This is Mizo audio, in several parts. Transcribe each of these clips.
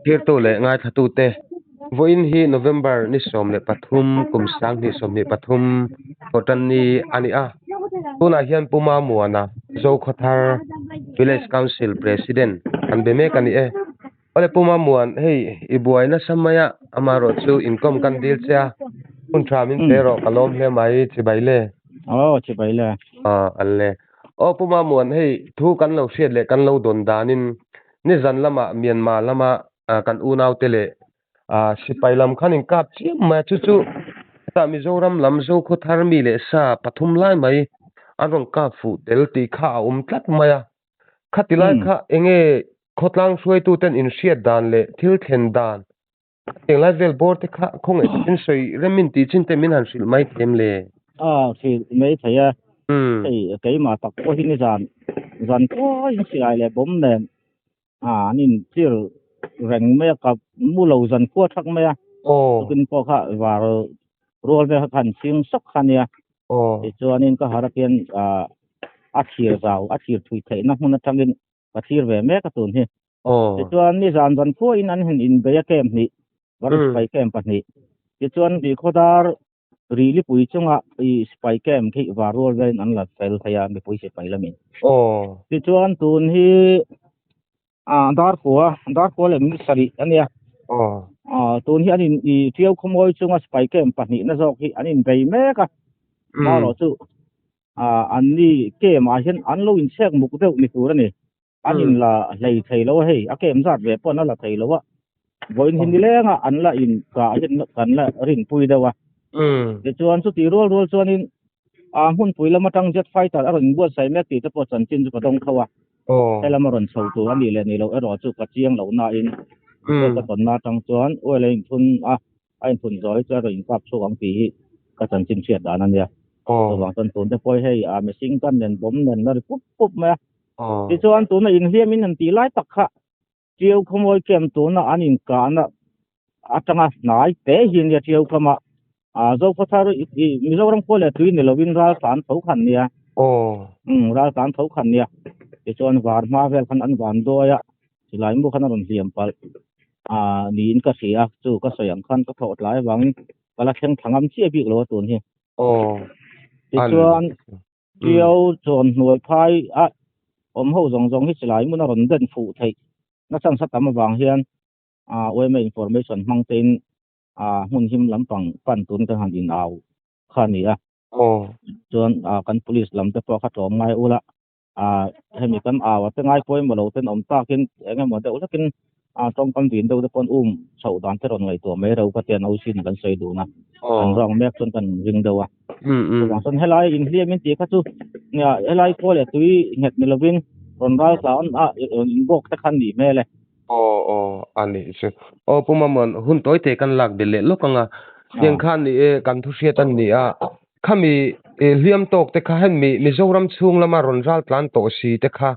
Thirtu leh ngaithlatute, Vawiin hi November ni 13 kum 2023 Thawhtanni a ni a. Tunah hian Pu Mamuana, Zokhawthar Village Council President an be mek a ni e. Awle Pu Mamuan, hei i buai nasa mai a, amaherawh chu inkawm kan dil che a, hun tha min pe rawh ka lawm hle mai, chibai le. Aw, chibai le. Aw, an le. Aw Pu Mamuan, hei thu kan lo hriat leh kan lo dawn danin Nizan lamah Myanmar lama kan unaute leh sipai lam khan inkap chiam mai a, chu chu hetah Mizoram lam Zokhawthar mi leh sa pathum lai mai an rawn kap fuh tel tih kha a awm tlat mai a. Khati lai kha enge khawtlang hruaituten inhriat dan leh thil thlen dan Khatiang lai vel bawr te kha khawngaih takin sawi remin tih chin te min han hrilh mai them le. A hrilh mai thei a, hei keimah tak pawh hi nizan zan tuaiin silai leh bawm nen an in clear reng mai a, ka mu lo zan khua thak mai a, tukin pawh kha var rual vel kha khan chhing sawk kha nia, tichuanin ka harh a hian a thlir zau a thlir thui theihna hmun atangin ka thlir ve mek a tun hi. Tichuan nizan zan khuain an han inbei a camp hnih, Varun sipai camp pahnih. Tichuan Rihkhawdar Rihlipui chunga i sipai camp khi Varrual velin an la fel thei a mipui sipai lamin. Tichuan tun hi Darkua, Darkua leh minute sarih a nia. Tun hi an in i Tiau Khawmawi chunga sipai camp pahnihna zawk hi an inbei mek a. Marawh chu an ni camp ah hian an lo inchhek muk deuh ni tur a ni. An in la hlei thei lo a hei, a kem zat ve pawh an la la thei lo a. Vawiin hi nileng a an la in kah hian kan la rinpui deuh a. Tichuan chutih rual rual chuanin a hmunpui lam atang jet fighter a rawn inbuatsaih mek tih te pawh chanchin chu ka dawng tho a. Helam a rawn chho tur a nih leh nih loh erawh chu ka chiang loh nain ka tawnna atang chuan oil a inthun a. a inthun zawh hi chu a rawn inkap chhuak ang tih hi ka chanchin hriat dan a nia. Chuvang chuan tun te pawh hi hei a mihring kan nen bawm nen la ri pup pup mai a. Tichuan tuna inhliam in han tih lai tak kha Tiau khawmawi camp tuna an inkahna atanga hnai te hi nia Tiau khama Zokhawthar Mizoram khua leh tui ni lovin ral tlan tho khan nia. Ral tlan tho khan nia. Tichuan var hma vel khan an van duai a, silai mu khan a rawn hliam palh. ah niin ka hria a chu ka sawi ang khan ka thawh tlai avangin ka la thleng thla ngam chiah bik lo a tun hi. Tichuan Tiau chuan hnuai phai a awm ho zawng zawng hi silai hmun a rawn den fuh theih na chance a tam avang hian ah yma information hmang tein ah hmun him lampang pan turin kan han in au kha a ni a. Chuan ah kan police lam te pawh kha tlawm ngai ula ah hemi kan au a te ngai pawimawh lo ten awm takin eng emaw deuh hlekin ah tawngkam vin deuh te pawn um chhoh dan te rawn ngaihtuah mai ro ka tian OC in kan sawi dun a kan rang mek chuan kan ring deuh a chuvang chuan helai inhliam in tih kha chu nia helai khua leh tui nghet ni lovin rawn ral tlan a rawn inbawk te kha a nih hmel e. Aw aw a nih chu. Aw Pu Mamuan hun tawi te kan lak belh leh lawk ang a. Tiang khan ni e kan thu hriat a ni a. Khami hliam tawk te kha hen mi Mizoram chhung lama rawn ral tlan tawh si te kha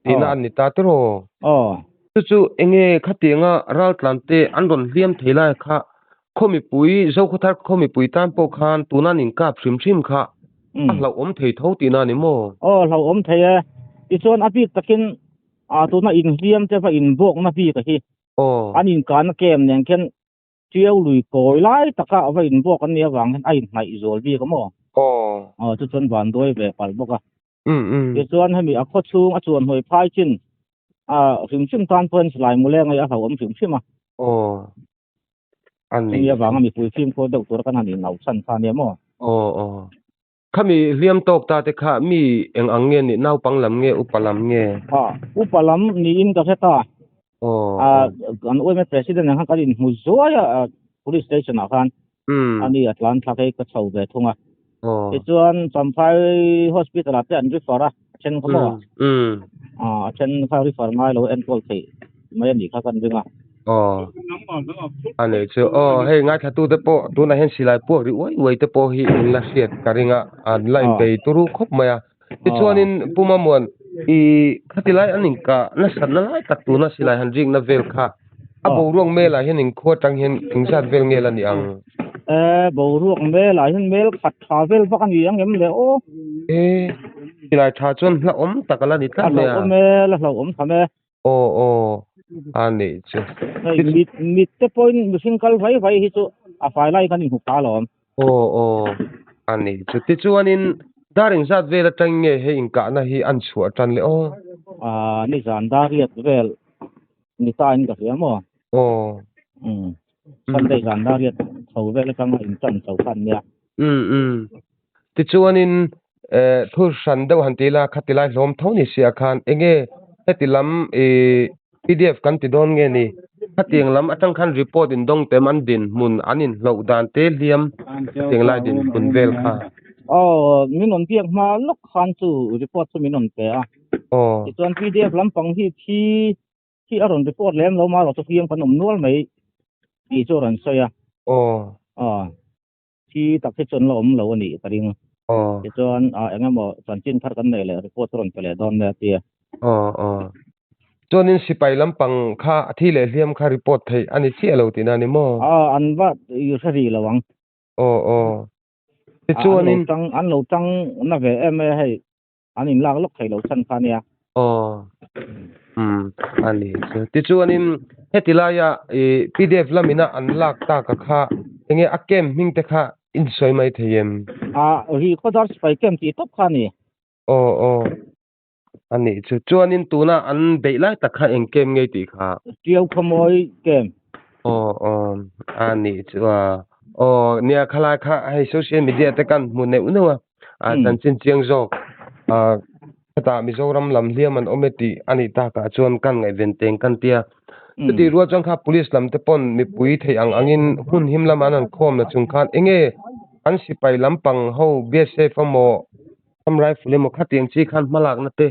tihna an ni ta tiraw? Aw. Chu chu enge khatianga ral tlan te an rawn hliam thei lai kha khaw mipui Zokhawthar khaw mipui tan pawh khan tuna an inkap hrim hrim kha a hlauhawm thei tho tihna a ni maw? Aw hlauhawm thei e. Tichuan a bik takin ah tuna inhliam te va inbawkna bik a hi. Aw. An inkahna kem nen khian Tiau lui kawi lai taka a va inbuak an nih avang hian a inhnaih zual bik a maw? Aw. Aw, chu chuan van duai ve palh bawk a. Tichuan hemi a khaw chhung a chuan hnuai phai chin a hrim hrim tan pawh hian silai mu leng a hlauhawm hrim hrim a. Aw. A ni. Chumi avanga mipui fimkhur deuh tur kan han inauh chhan kha a nia maw? Aw, aw. Khami hliam tawk ta te kha mi eng ang nge nih naupang lam nge upa lam nge? A, upa lam niin ka hre ta. Aw. A, kan UMA president ang khan kan inhmu zuai a, police station ah khan. Ani a tlan thla kei ka chho ve thung a. Aw. Tichuan Champhai hospital ah te an refer a, a then kha maw? A, a then kha refer ngai lo enkawl theih mai a nih kha kan ring a. Aw a nei chu aw hei ngaithla te pawh tunah hian silai puak ri uai uai te pawh hi in la hriat ka ring a an la inbei turu khawp mai a tichuanin Pu Mamuan ih khati lai an inkah nasat na lai tak tuna silai han rikna vel kha a boruak melah hian inkhua atang hian engzat vel nge la ni ang? E boruak melah hian mel khat tha vel vak a ni ang em le aw. E silai tha chuan hlauhawm tak a la ni tlat mai a. A hlauhawm e la hlauhawm tham e. Aw aw. A nih chu. Hei mit mit te pawhin mihring kal vai vai hi chu a fai lai khan inhmu pha alawm. Aw aw a nih chu. Tichuanin dar engzat vel atang nge hei inkahna hi an chhuah tan le aw? Aa nizan dar riat vel ni ta in ka hria maw? Aw. Umm Sunday zan dar riat chho vel atanga intan chho kha an nia. Umm umm. Tichuanin eh thu hran deuh han ti ila khati lai hlawm tho ni sia khan enge heti lam ih pdf kan ti dawn nge ni? Khatiang lam atang khan report in dawng tem an dinhmun an inhloh dan te hliam khatiang lai dinhmun vel kha. Aw min rawn biak hma lawk khan chu report chu min rawn pe a. Aw. Tichuan pdf lampang hi thi Khi a rawn report lem lo marawh chu hliam kan awm nual mai tih chu a rawn sawi a. Aw. Aw. Thi tak hi chu an la awm lo a nih ka ring. Aw. Tichuan eng emaw chanchin thar kan nei leh report chu rawn pe leh dawn nia a ti a. Aw aw. Chuanin sipai lampang kha a thi leh hliam kha report theih a ni chiah lo tihna a ni maw? Aw an va hre rih lo ang. Aw aw. Tichuanin. An lo tang na ve em e hei. An in lak lawk thei lo chhan kha nia. Aw. Umm a ni chu. Tichuanin heti laia i pdf lamina an lak taka kha enge a camp hming te kha in sawi mai thei em? A ri khawdar sipai camp tih tawp kha a ni. Aw aw. A nih chu. Chuanin tuna an beih lai tak kha eng camp ngei tih kha? Tiau Khawmawi camp. Aw aw. A nih chu a. Aw nia khalai kha hei social media te kan hmu neuh neuh a. A chanchin chiang zawk hetah Mizoram lam hliam an awm e tih a nih takah chuan kan ngaihven teng kan tia. Chutih rual chuan kha police lam te pawn mipui theih ang angin hun him lama an han khawmna chung khan enge an sipai lampang ho BSF emaw Assam Rifle emaw khatiang chi khan hmalakna te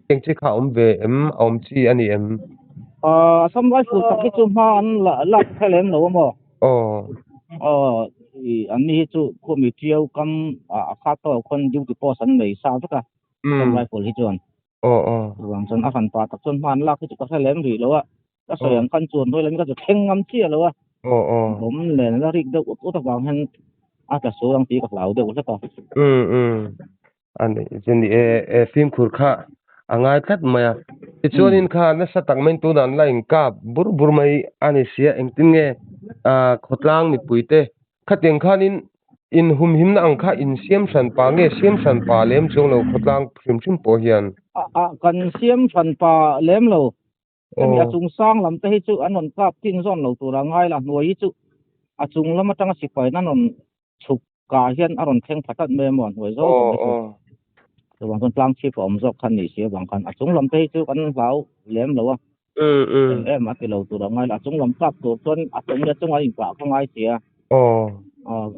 tiang chi kha a awm ve em a awm chi a ni em? Assam Rifle tak hi chu hma an lak kha lem lo a maw? Aw. Aw, i an ni hi chu khumi ṭiau kam a khat tawh khawn duty post an nei sa vek a, Assam Rifle hi chuan. Aw aw. Chuvang chuan a hran pah tak chuan hma an lak hi chu ka hre lem rih lo a, ka sawi ang khan chuan hawi lam hi ka chu thleng ngam chiah lo a. Aw aw. Bawm len la rik deuh ut ut avang hian a tla sual ang tih ka hlau deuh hlek a. Umm umm. A ni chu ni e, e fimkhur kha a ngai tlat mai a. Tichuanin kha nasa tak maiin tunah an la inkap bur bur mai a ni sia, engtin nge ah khawtlang mipuite khatiang khanin inhumhimna ang kha insiam hran pa nge siam hran pa lem chuang lo khawtlang hrim hrim pawh hian? A kan siam hran pa lem lo. Hemi a chung sang lam te hi chu an rawn kap tin zawn lo tur a ngai la, hnuai hi chu a chung lam atanga sipain an rawn chhuk kah hian a rawn thleng pha tlat mai a maw hnuai zawng zawng hi chu. Chuvang chuan tlang chhip a awm zawk khan nih si avang khan a chung lam te hi chu kan hlau lem lo a, eng em a ti lo tur a ngai la, a chung lam kap tur chuan a chung leh chunga inkah kha ngai si a,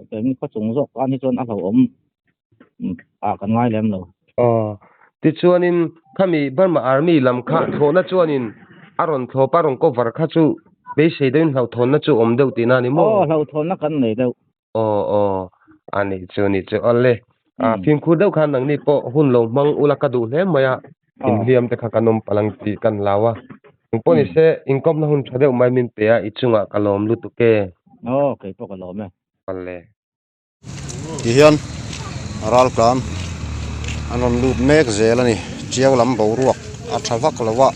keini khaw chung zawk tan hi chuan a hlauhawm ah kan ngai lem lo. Aw. Tichuanin khami Burma Army lam kha thlawhna chuanin a rawn thlawp a rawn cover kha chu beisei deuhin hlauhthawnna chu awm deuh tihna a ni maw? Aw, hlauhthawnna kan nei deuh. Aw aw, a nih chu nih chu. Awle, ah fimkhur deuh khan nangni pawh hun lo hmang ula ka duh hle mai a, inhliam te kha kan awm palh ang tih kan hlau a. Engpawh ni se inkawmna hun tha deuh mai min pe a, i chungah ka lawm lutuk e. Aw, kei pawh ka lawm e. Awle. Tihian raltlan an rawn lut mek zel a ni tiau lam boruak a tha vak lo a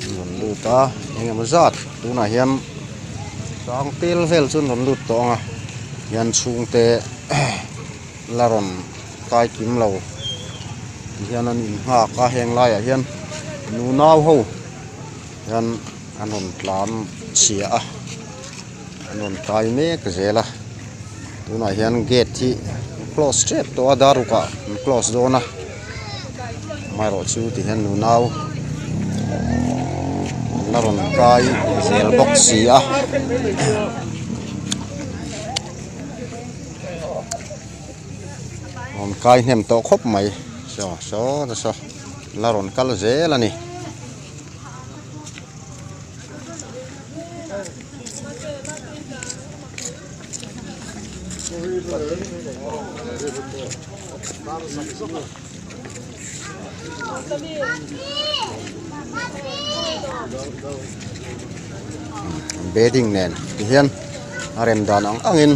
an rawn lut a eng emaw zat tunah hian sang tel vel chu an rawn lut tawh ang a hian chhungte la rawn kai kim lo tihian an innghak a heng laiah hian nunau ho hian an rawn tlan chhia a an rawn kai mek zel a tunah hian gate hi close tep tawh a dar rukah an close dawn a amaherawh chu ti hian nunau an la rawn kai zel bawk si a. Rawn kai hnem tawh khawp mai saw saw te saw la rawn kal zel a ni. Bedding nen ti hian a rem dan ang angin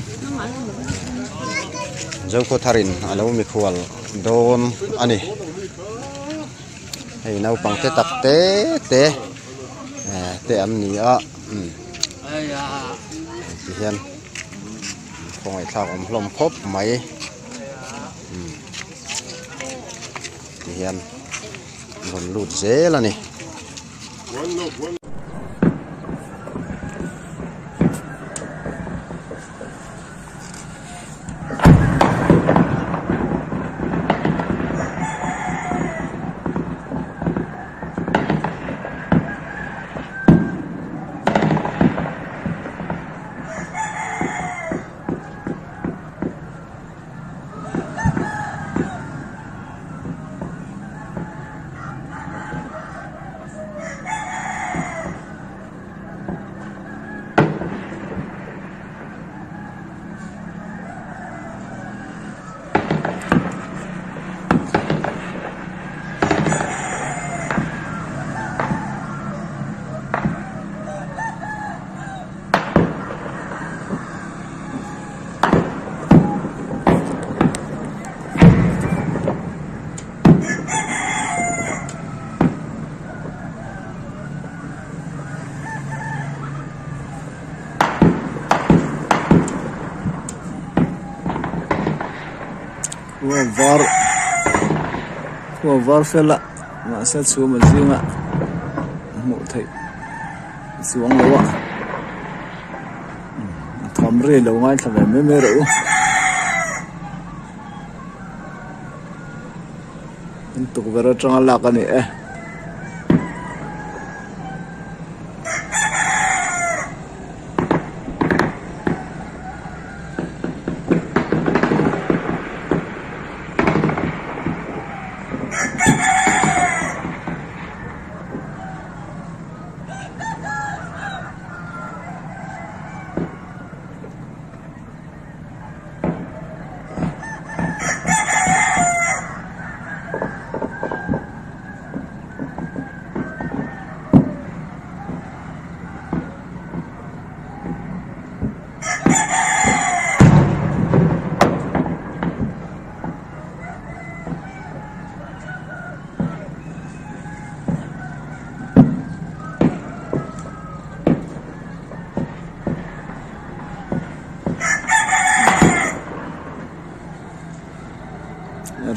Zokhawtharin a lo mikhual dawn a ni. Hei naupang te tak te te eh te an ni a umm ti hian khawngaihthlak awm hlawm khawp mai umm ti hian rawn lut zel a ni. Khua var khua var fel a mahse chhum a zing a hmuh theih chuang lo a a tham ri lo ngaithla ve mai mai rawh u. An tukverh atanga lak a ni e.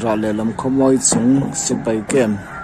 Rah lehlam khawmawi chung sipai camp.